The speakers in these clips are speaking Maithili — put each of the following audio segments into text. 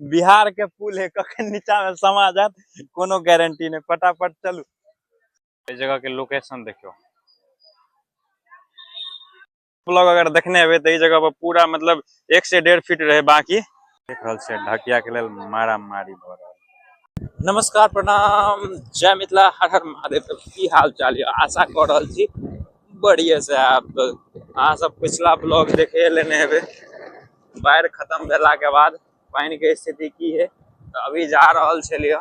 बिहार के पुल है, कखन नीचा में समा जात कोनो गारंटी नहीं। फटाफट चलू। एहि जगह के लोकेशन देखियो, ब्लॉग अगर देखने हेबै तऽ ई जगह पर पूरा मतलब 1 से 1.5 फीट रहे बाकी। देख रहल छियै ढकिया के लेल मारामारी भऽ रहल। नमस्कार, प्रणाम, जय मिथिला, हर हर महादेव। तऽ की हाल चाल यऽ? आशा कऽ रहल छी बढ़िए से आयब। तऽ अहाँ सब पिछला ब्लॉग देखे लेने हेबै, बाढ़ि खत्म भेला के बाद पानि के स्थिति की है। तऽ अभी जा रहल छलियै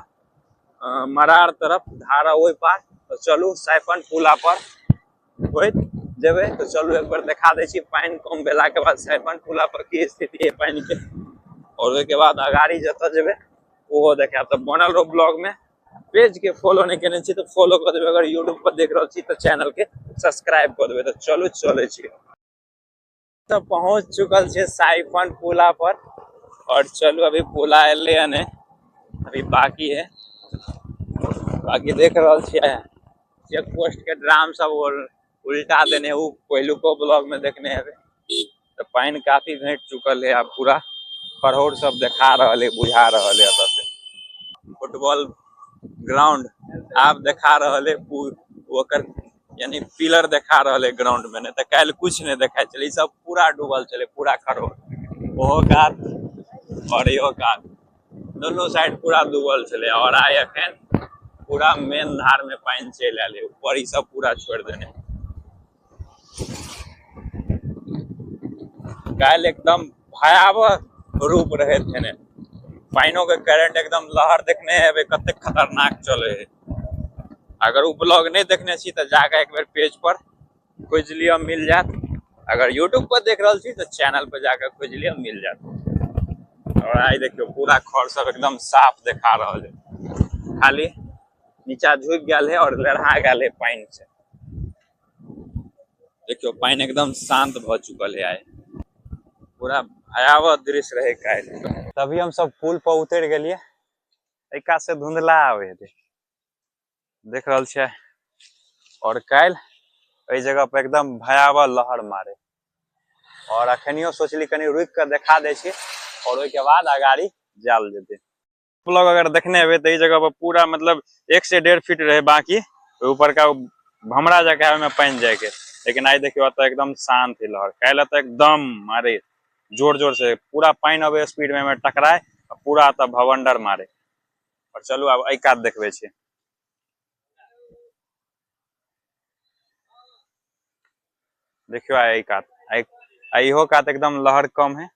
मरार तरफ, धारा ओहि पार। तऽ चलू साइफन पुला पर होइत जेबै। तऽ चलू एक बेर देखा दै छी पानि कम भेला के बाद साइफन पुला पर की स्थिति है पानि के, और ओहिके बाद अगाड़ी जतऽ जेबै ओहो देखायब। तऽ बनल रहू ब्लॉग में। पेज के फॉलो नहि केने छी तऽ फॉलो कऽ देबै, अगर यूट्यूब पर देख रहल छी तऽ चैनल के सब्सक्राइब कऽ देबै। तऽ चलू चलै छी। तऽ पहुंच चुकल छै साइफन पुला पर, और चलू अभी पुला एलै हन, अभी बाकी है। बाकी देख रहल छियै चेक पोस्ट के ड्राम सब उल्टा देने, उ पहिलुको ब्लॉग में देखने हेबै। तऽ पानि काफी घटि चुकल है, आब पूरा खरहोर सब देखा रहल है, बुझा रहल है। एतऽ से फुटबॉल ग्राउंड आब देखा रहल है, ओकर यानी पिलर देखा रहल है ग्राउंड में, नहीं तऽ काल्हि कुछ नहीं देखाइ छलै, ई सब पूरा डूबल छलै, पूरा खरहोर, ओहो कात और इहो कात, दोनों साइड पूरा डूबल छलै। और आइ अखन पूरा मेन धार में पानि चलि आयल है, ऊपर ई सब पूरा छोड़ि देने। काल्हि एकदम भयावह रूप रहे थे पानिओ के, करंट एकदम लहर देखने हेबै कतेक खतरनाक चले है। अगर ओ ब्लॉग नहीं देखने छी तऽ जाके एक बेर पेज पर खोजि लिअ, मिल जायत। अगर यूट्यूब पर देख रहल छी तऽ चैनल पर जाके खोजि लिअ, मिल जायत। और आइ देखियौ पूरा खर सब एकदम साफ देखा रहल है, खाली नीचा झुकि गेल है और लहरा गेल है पानि से। देखियौ पानि एकदम शांत भऽ चुकल है, आइ पूरा भयावह दृश्य रहे काल्हि। तभी हम सब पुल पर उतरि गेलियै, एहि कात से धुंधला आबै हेतै, देख रहल छियै। और काल्हि एहि जगह पर एकदम भयावह लहर मारे, और अखनियो सोचली कनि रुकि कऽ देखा दै छी और ओहिके बाद अगाड़ी जायल जेतै। ब्लॉग अगर देखने हेबै तऽ एहि जगह पर पूरा मतलब 1 से 1.5 फीट रहे बाकी, ऊपर का भमरा जकाँ ओहिमे पानि जायके। लेकिन आइ देखियौ एतऽ एकदम शांत है लहर, काल्हि एतऽ एकदम मारे जोर जोर से पूरा पानि अबै स्पीड में ओहिमे टकराय आ पूरा एतऽ भवंडर मारे। और चलू आब एहि कात देखबै छी। देखियौ आइ एहि कात, आइ इहो कात एकदम लहर कम है,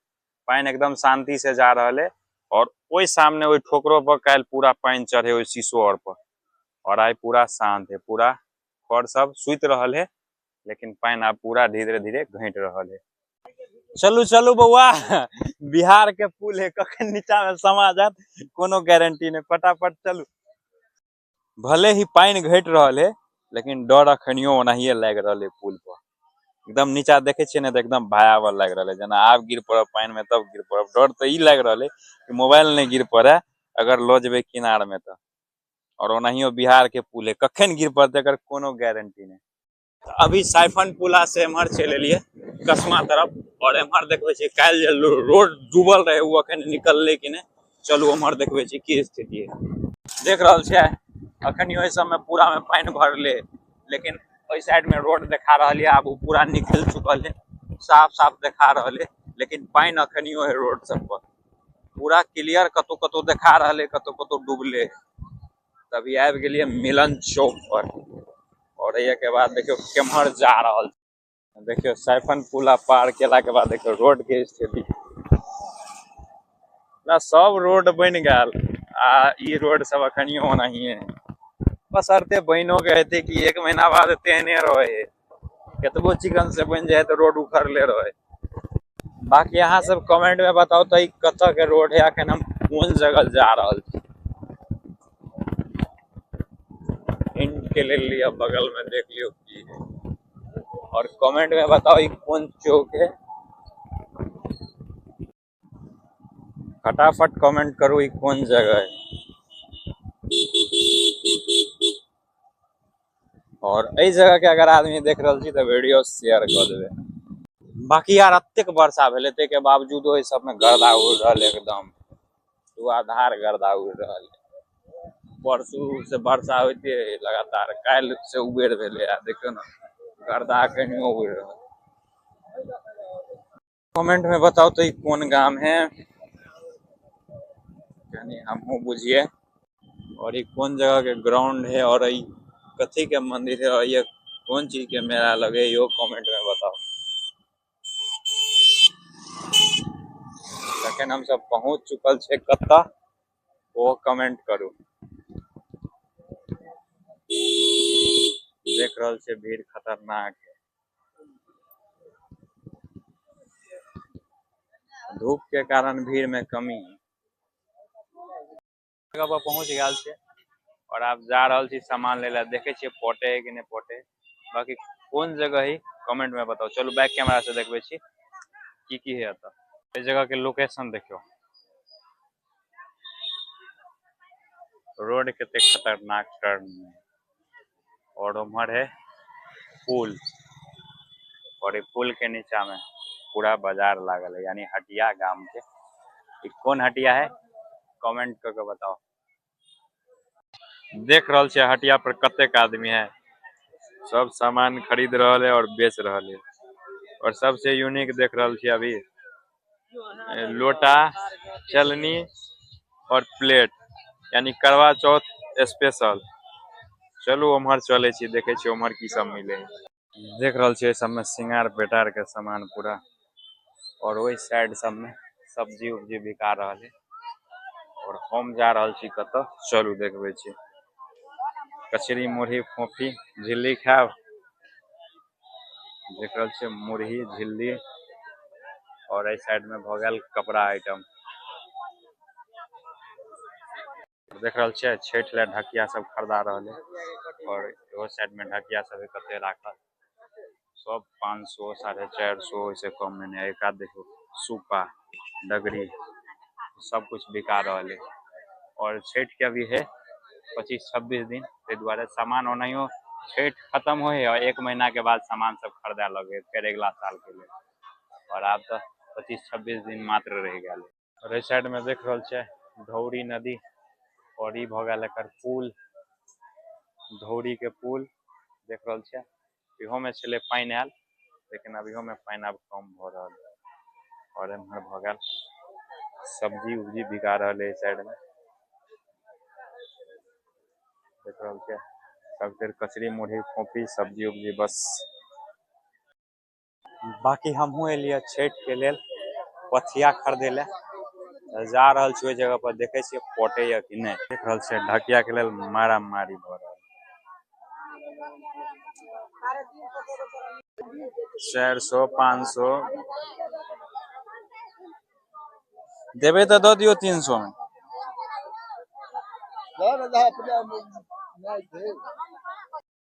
पानि एकदम शांति से जा रहल है। और ओहि सामने ओहि ठोकरो पर काल्हि पूरा पानि चढ़े ओहि शीशो और पर, और आइ पूरा शांत है, पूरा खर सब सुति रहल है, लेकिन पानि आब पूरा धीरे धीरे घटि रहल है। चलू चलू बौआ, बिहार के पुल है, कखन नीचा में समा जात कोनो गारंटी नहीं। फटाफट चलू। भले ही पानि घटि रहल है, लेकिन डर अखनियो ओनाहिए लागि रहल है। पुल पर एकदम नीचा देखे छियै ने तऽ एकदम भयावह लागि रहल है, जेना आब गिर पड़ब पानि में तब गिर पड़ब। डर तऽ ई लागि रहल है कि मोबाइल नहि गिर पड़े अगर लऽ जेबै किनार में तऽ। और ओनाहियो बिहार के पुल है, कखन गिर पड़तै एकर कोनो गारंटी नहि। अभी साइफन पुला से एम्हर चलि एलियै कसमा तरफ, और एम्हर देखबै छी काल्हि जे रोड डूबल रहे ओ अखन निकललै कि नहि। चलू उम्हर देखबै छी की स्थिति है। देख रहल छियै अखन ओहि सबमे पूरा मे पानि भरले, लेकिन ओहि साइड में रोड देखा रहल है, आब ओ पूरा निकल चुकल है, साफ साफ देखा रहल है, लेकिन पानि अखनियो है रोड सब पर पूरा क्लियर, कतौ कतौ देखा रहल है, कतौ कतौ डूबले। तभी आबि गेलियै मिलन चौक पर, और एहि के बाद देखियौ केम्हर जा रहल। देखियौ साइफन पुला पार केला के बाद देखियौ रोड के स्थिति, पूरा सब रोड बनि गेल आ ई रोड सब अखनियो ओनाहिए है। बस अर्थे बनियो के हेतै कि 1 महीना बाद तेहने रहे है, कतबो चिकन से बनि जाए तऽ रोड उखड़ले रहे। बाकी अहाँ सब कमेंट में बताउ तऽ ई कतऽ के रोड है, अखन हम कोन जगह जा रहल छी। हिंट के लेल लिअ बगल में देख लियौ की है, और कमेंट में बताओ ई कोन चौक है। फटाफट कमेंट करू ई कोन जगह है। और एहि जगह के अगर आदमी देख रहल छी तऽ वीडियो शेयर कऽ देबै। बाकी यार एतेक वर्षा भेलै ताहिके बावजूदो एहि सबमे गर्दा उड़ि रहल एकदम। धुआंधार गर्दा उड़ रहल है। परसू से वर्षा होते लगातार, काल्हि से उबेर भेलै आ देखियौ ने गर्दा अखनियो उड़ि रहल। कमेंट में बताओ तो ई कोन गाम है, कनी हमहूँ बुझिए। और ई कोन जगह के ग्राउंड है और ई कथी के मंदिर है और ये कोन चीज के मेला लगे, यो कमेंट में बताओ। तखन हम सब पहुंच चुकल छे कत्ता, वो कमेंट करू। देख रहल छे भीड़ खतरनाक है। धूप के कारण भीड़ में कमी है। जगह पर पहुंच गया छे और आप जा रहल छी सामान ले ला। देखे छिए पोटे है कि नहीं पोटे, बाकी कोन जगह है कमेंट में बताओ। चलू बैक कैमरा से देखबे छी की की है एतऽ। एहि जगह के लोकेशन देखियो, रोड कते खतरनाक टर्न है। और उम्हर है पुल और पुल के नीचा में पूरा बाजार लागल है, यानी हटिया गाम के। ई कोन हटिया है कमेंट करके बताओ। देख रहल छे हटिया पर कतेक आदमी है, सब सामान खरीद रहल है और बेच रहल है। और सबसे यूनिक देख रहल छी अभी लोटा, चलनी और प्लेट, यानी करवा चौथ स्पेशल। चलू उम्हर चले छी, देखे छी उम्हर की सब मिले है। देख रहल छी सब में श्रृंगार पेटार के सामान पूरा। और ओहि साइड सब में सब्जी उब्जी बिका रहल है। और हम जा रहल छी कतऽ, चलू देखबै छी। कचरी मुरही फोफी झिल्ली खायब। देख रहल छी मुरही झिल्ली। और एहि साइड में भऽ गेल कपड़ा आइटम। देख रहल छियै छठि लए ढकिया सब खरीदा रहल है। और इहो साइड में ढकिया सब है कते राखल, सब 500 450 ओहिसे कम में नहीं। एक आध देखियौ सूपा डगरी सब कुछ बिका रहल है। और छठि के अभी है 25-26 दिन, ताहि दुआरे सामान ओनाहियो छठि खत्म होय है और 1 महीना के बाद सामान सब खरीदे लगे फेर अगला साल के लिए। और आब तऽ 25-26 दिन मात्र रहि गेल। और एहि साइड में देख रहल छियै धौरी नदी और ई भऽ गेल एकर पुल, धौरी के पुल देख रहल छियै। इहो में छलै पानि आयल, लेकिन अब इहो में पानि आब कम भऽ रहल है। और एम्हर भऽ गेल सब्जी उब्जी बिका रहल है एहि साइड में। देख रहल छियै सबके कचरी मुरही फोफी सब्जी उब्जी बस। बाकी हमहूँ एलियै छठि के लेल पथिया खरीदे ले, जा रहल छी ओहि जगह पर, देखे छियै पटे या कि नहीं। देख रहल छियै ढकिया के लेल मारामारी भऽ रहल। 400 500 देबै तऽ दऽ दियौ 300 में।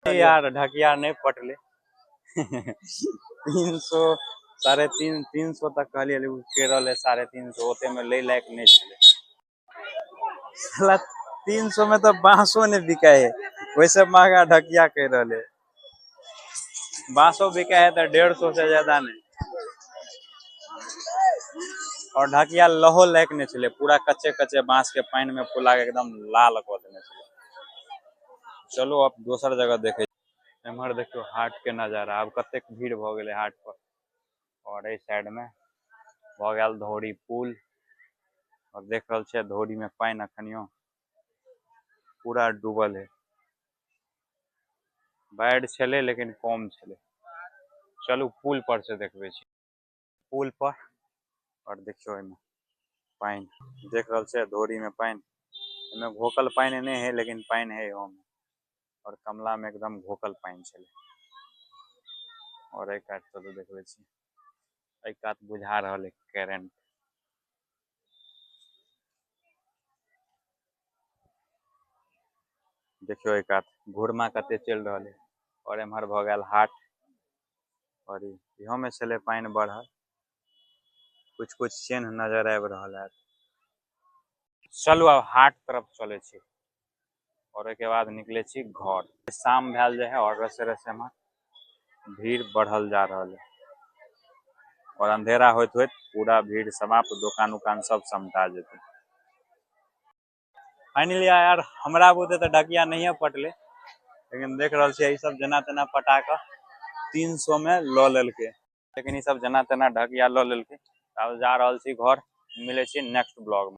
यार ढकिया नहीं पटले। 300 350 300 तक कहलियै, लेकिन केरल है 350, ओते में लै लायक नहीं छलै। साला 300 में तो बांसो नहीं बिकाय है, वैसे महंगा ढकिया कह रहे। बांसो बिकाय है तो 150 से ज्यादा नहीं। और ढकिया लहो लायक नहीं छलै, पूरा कच्चे कच्चे बांस के पानि में फुला के एकदम लाल कऽ देने छलै। चलो अब दोसर जगह देखे। एम्हर देखियौ हाट के नजारा, आब कतेक भीड़ भऽ गेलै हाट पर। और एहि साइड में भऽ गेल धौरी पुल। और देख रहल छियै धौरी में पानि अखनियो पूरा डूबल है। बाढ़ि छलै लेकिन कम छलै। चलू पुल पर से देखबै छी, पुल पर। और देखियौ एहिमे पानि देख रहल छियै, धौरी में पानि, एहिमे घोकल पानि नहि है लेकिन पानि है इहो में। और कमला में एकदम घोकल पानि छलै। और एहि कात चलू देखबै छी, एहि कात बुझा रहल है करेंट। देखियौ एहि कात घुरमा कते चलि रहल है। और एम्हर भऽ गेल हाट। और इहो में छलै पानि बढ़ल, कुछ कुछ चिन्ह नजर आबि रहल है। चलू आब हाट तरफ चलै छी और ओहिके बाद निकले छी घर। शाम भेल जाइ है और रसे रसे एम्हर भीड़ बढ़ल जा रहल है। और अंधेरा होइत होइत पूरा भीड़ समाप्त, दोकान उकान सब समटा जेतै। फाइनली यार हमरा बुते तऽ ढकिया नहिये पटलै, लेकिन देख रहल छियै ई सब जेना तेना पटा कऽ 300 में लऽ लेलकै। लेकिन ई सब जेना तेना ढकिया लऽ लेलकै। आब जा रहल छी घर, मिलै छी नेक्स्ट ब्लॉग में।